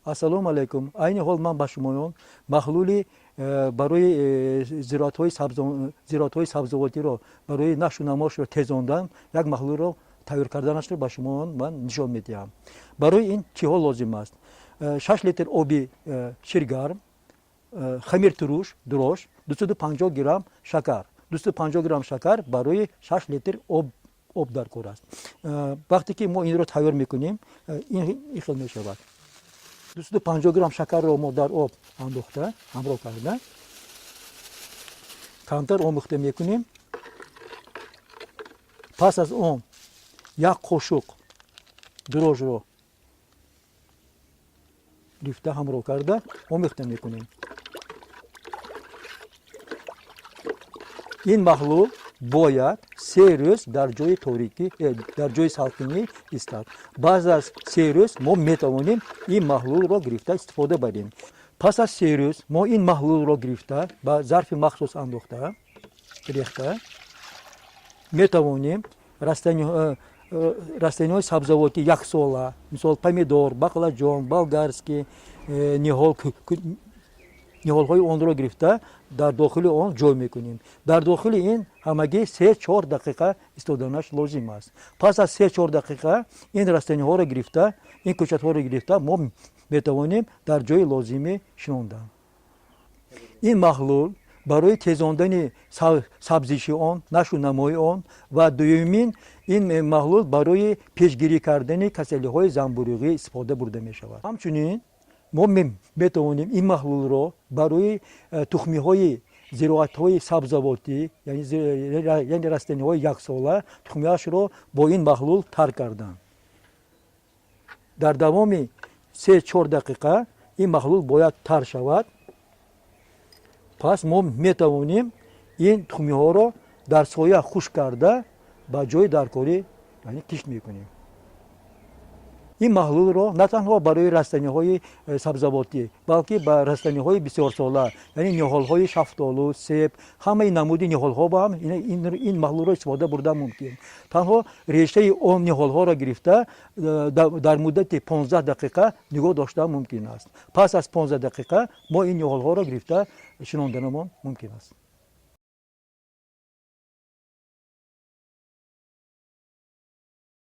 Ассалому алайкум. Айни ҳол ман ба шумоён маҳлули барои зироатҳои сабзавотиро барои нашу намошро тезондан як маҳлулро тайёр карданашро ба шумоён ман нишон медиҳам. Барои ин чиҳо лозим аст? 6 литр оби ширгарм, хамиртуруш дрожж, 250 грамм шакар. 250 грамм шакар барои 6 литр об дар кор аст. Вақте ки мо инро тайёр мекунем, ин хел мешавад. 250 грамм шакарро мо дар об андохта, ҳамроҳ карда, камтар омӯхта мекунем. Пас аз он як қошуқ дрожжро гирифта, ҳамроҳ карда, омехта мекунем. Ин маҳлул бояд 3 рӯз дар ҷои торикӣ, дар ҷои салқинӣ истад. Баъд аз 3 рӯз мо метавонем ин маҳлулро гирифта истифода барем. Пас аз 3 рӯз мо ин маҳлулро гирифта ба зарфи махсус андохта, рехта метавонем растаниҳои сабзавоти яксола, мисол помидор, бақлаҷон, болгарский, ниҳолҳои онро гирифта дар дохили он ҷой мекунем. Дар дохили ин ҳамагӣ 3-4 дақиқа истоданаш лозим аст. Пас аз 3-4 дақиқа ин растаниҳоро гирифта, ин кӯчатҳоро гирифта мо метавонем дар ҷои лозимӣ шинондан. Ин маҳлул барои тезондани сабзиши он, нашу намои он ва дуюмин ин маҳлул барои пешгирӣ кардани касалиҳои занбӯруғӣ истифода бурда мешавад. Ҳамчунин мо метавонем ин маҳлулро барои тухмиҳои зироатҳои сабзавотӣ, яъне растаниҳои яксола, тухмиашро бо ин маҳлул тар кардан. Дар давоми 3-4 дақиқа ин маҳлул бояд тар шавад. Пас мо метавонем ин тухмиҳоро дар соя хушк карда ба ҷои даркорӣ, яъне кишт мекунем. Ин маҳлулро на танҳо барои растаниҳои сабзавотӣ, балки ба растаниҳои бисёрсола, яъне ниҳолҳои шафтолу, себ, ҳамаи намуди ниҳолҳо ба ҳам ин маҳлулро истифода бурдан мумкин. Танҳо решаи он ниҳолҳоро гирифта дар муддати 15 дақиқа нигоҳ доштан мумкин аст. Пас аз 15 дақиқа мо ин ниҳолҳоро гирифта шинонданамон мумкин аст.